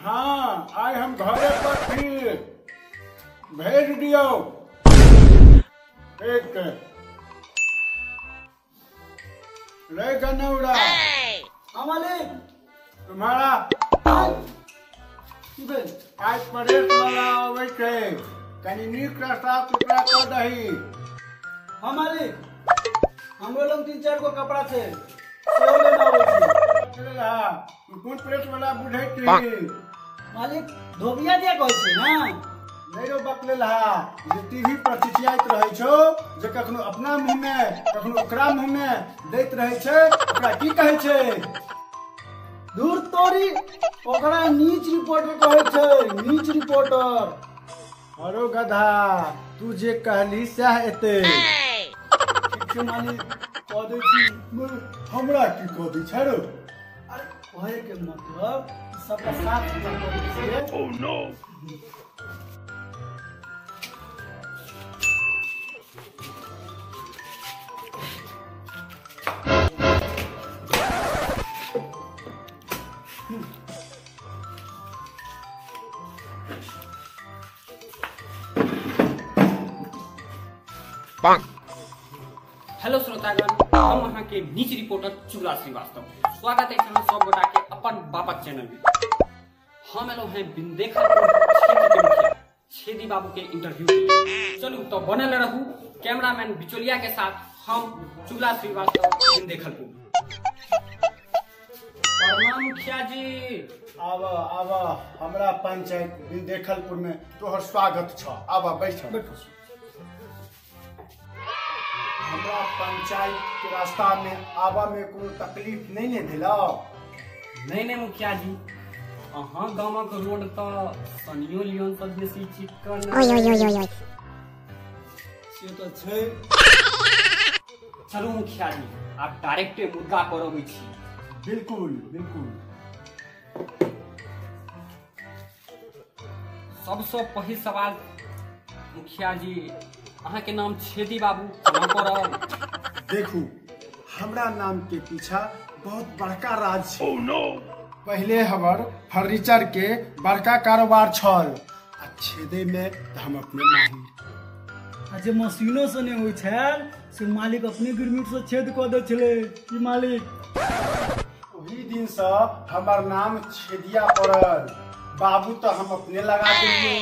हाँ आइ हम घरे पर छी, भेज दियौ। ठीक रे गनौरा। हाँ मालिक। तुम्हारा की भेल? आइ परेश वाला आबै छै, कनि नीक साफ सुथरा कऽ दही। हाँ मालिक, हमरो लग 3-4 गो कपड़ा छै, सेहो लेने आबै छी। तू कोन प्रेस वाला बुझै छी? मालिक धोबिया दिया कहै छै ना? नहि रो बकलेलहा, जे टीवी पर चिचियाइत रहै छौ, जे कखनो अपना मुँह में कखनो ओकरा मुँह में दैत रहै छै, ओकरा की कहै छै? दूर तोरी, ओकरा नीच रिपोर्टर कहै छै, नीच रिपोर्टर। अरो गधा, तू जे कहली सएह एतै। ठीक छै मालिक, कह दै छी। हमरा की कह दै छै रो? अरे कहै के मतलब सबका साफ सुथरा कऽ दै छियै। Oh no! Hello श्रोतागण, हम अहाँ के नीच रिपोर्टर चुगला श्रीवास्तव। स्वागत है अहाँ सब गोटा के अपन बापक चैनल में। हम एलहुँ हैं बिंदेखरपुर क्षेत्र के मुखिया छेदी बाबू के इंटरव्यू के लिए। चलू तो बनल रहू कैमरामैन बिचौलिया के साथ। हम चुगला श्रीवास्तव, बिंदेखरपुर। प्रणाम मुखिया जी। आब आब, हमरा पंचायत बिंदेखरपुर में तोहर स्वागत छ। आब बैठ। हमरा पंचायत के रास्ता में आबा में कोनो तकलीफ नहीं ने भेलौ? नहीं नहीं मुखिया जी, अहाँ गामक रोड तऽ सनियो लियोन सब बेसी चिकन। से तऽ छै। चलू मुखिया जी, आब डायरेक्टे मुद्दा पर अबै छी। बिल्कुल बिल्कुल। सबसँ पहिल सवाल मुखिया जी, अहाँ के नाम छेदी बाबू केना पड़ल? देखू, हमरा नाम के पीछा बहुत बड़का राज छै। Oh no! पहले हमर फर्नीचर के बड़का कारोबार छल, आ छेदे में तऽ हम अपने माहिर। आ जे मशीनो से नहि होइ छल से मालिक अपने गिरमिट से छेद कऽ दै छलै। की मालिक? ओही दिन से हमर नाम छेदिया पड़ल। बाबू तऽ हम अपने लगा देलियै,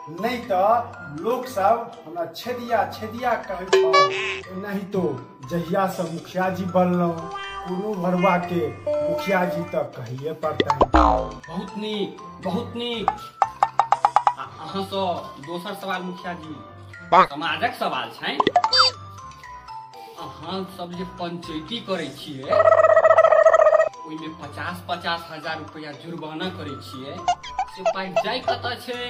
नहीं तऽ लोग सब हमरा छेदिया छेदिया कहै छल। नहीं तो जहिया से मुखिया जी बनलहुँ, कोनो भरुआ के मुखिया जी तऽ कहिए पड़तै। बहुत नीक, बहुत नीक। आ अहाँ सँ दोसर सवाल मुखिया जी, समाजक सवाल छै। अहाँ सब जे पंचैती करै छियै, ओहिमे 50-50 हजार रुपया जुर्माना करै छियै, से पाइ जाइ कतऽ छै?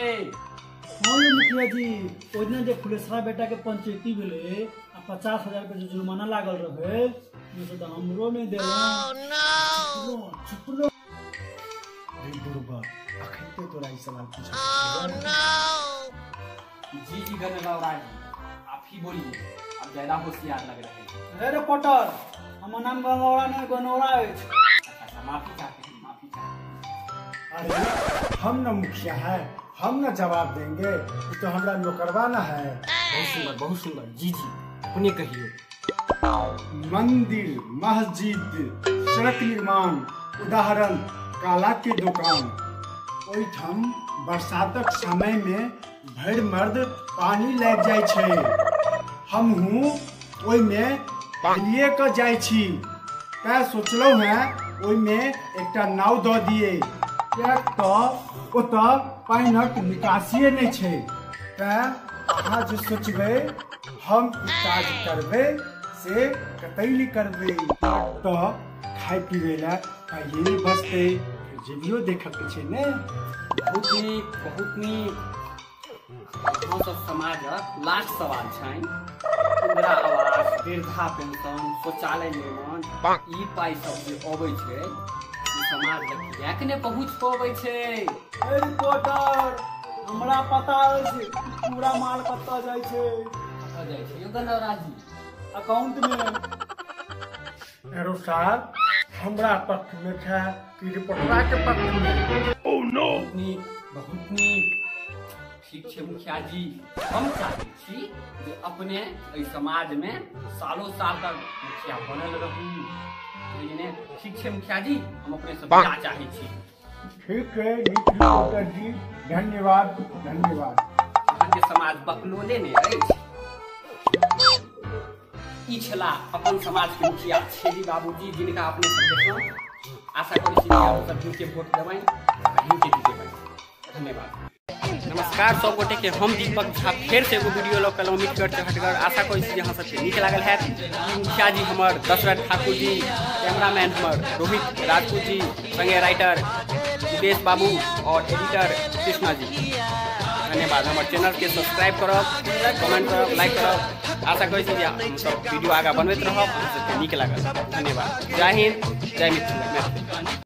हाँ यौ मुखिया जी, ओहि दिना जे फुलेसरा बेटा के पंचैती भेलै आ 50,000 के जे जुर्माना लागल रहै, से तऽ हमरो नहि देलहुँ। चुप रह। रे बुढ़बा, अखन ते तोरा ई सवाल पूछल। जी जी गणराव जी, आप ही बोलिए, आप ज्यादा होशियार लग रहे हैं। अरे रिपोर्टर, हमर नाम गंगौरा नहि गनौरा अछि। अच्छा, माफी चाहते हैं, माफी चाहते हैं। अरे हम न मुखिया है, हम न जवाब देंगे, ये तो हमरा नौकरवा न है। बहुत सुंदर, बहुत सुंदर। जी जी, अपने कहिए। मंदिर, मस्जिद, सड़क निर्माण, उदाहरण काला के दुकान, ओहिठाम बरसातक समय में भरि मर्द पानी लागि जाइ छै। हमहूँ ओहिमे हेलिए कऽ जाइ छी, तैं सोचलहुँ हेँ ओहिमे एकटा नाव दऽ दियै, किएक तऽ ओतऽ पानिक निकासिए नहि छै। तैं अहाँ जे सोचबै हम ई काज करबै से कतई नहि करबै, तऽ खाय पीबै लए पाइए नहि बचतै, फेर जेबियो देखऽके छै ने। बहुत नीक, बहुत नीक। अहाँ सब समाजक लास्ट सवाल छनि। इंदिरा आवास, वृद्धा पेंशन, शौचालय निर्माण, ई पाइ सब जे अबै छै, ई समाज लग किएक नहि पहुँच पबै छै? ए रिपोर्टर, हमरा पता अछि पूरा माल कतऽ जाइ छै। कतऽ जाइ छै यौ गणराज जी? अकाउंट में। एरो साहब, हमरा पक्ष में छै कि रिपोर्टरा के पक्ष में? बहुत नीक, बहुत नीक। ठीक छै मुखिया जी, हम चाहै छी जे अपने एहि समाज में सालों साल तक मुखिया बनल रहू। ठीक छै मुखिया जी, हम अपने से विदा चाहै छी। ठीक है नीक रिपोर्टर जी, धन्यवाद धन्यवाद। अहाँके समाज बकलोले ने अछि। ई छला अपन समाज के मुखिया छेदी बाबूजी, जिनका अपने सब देखलहुँ। आशा करै छी जे सब हिनके वोट देबनि आ हिनके जीतेबनि। धन्यवाद। नमस्कार सब गोटे के, हम दीपक झा फेर से एगो वीडियो लऽ के मिटगर चहटगर। आशा करै छी जे अहाँ सबके नीक लागल हैत। मुखिया जी हमर दशरथ ठाकुर जी, कैमरामैन हमर रोहित राजपूत जी, संगे राइटर मुकेश बाबू और एडिटर कृष्णा जी। धन्यवाद। हमर चैनल के सब्सक्राइब करब, कमेंट करब, लाइक करब। आशा करै छी जे हम सब वीडियो आगाँ बनबैत रहब, अहाँ सबके नीक लागल। धन्यवाद। जय हिंद, जय मिथिला।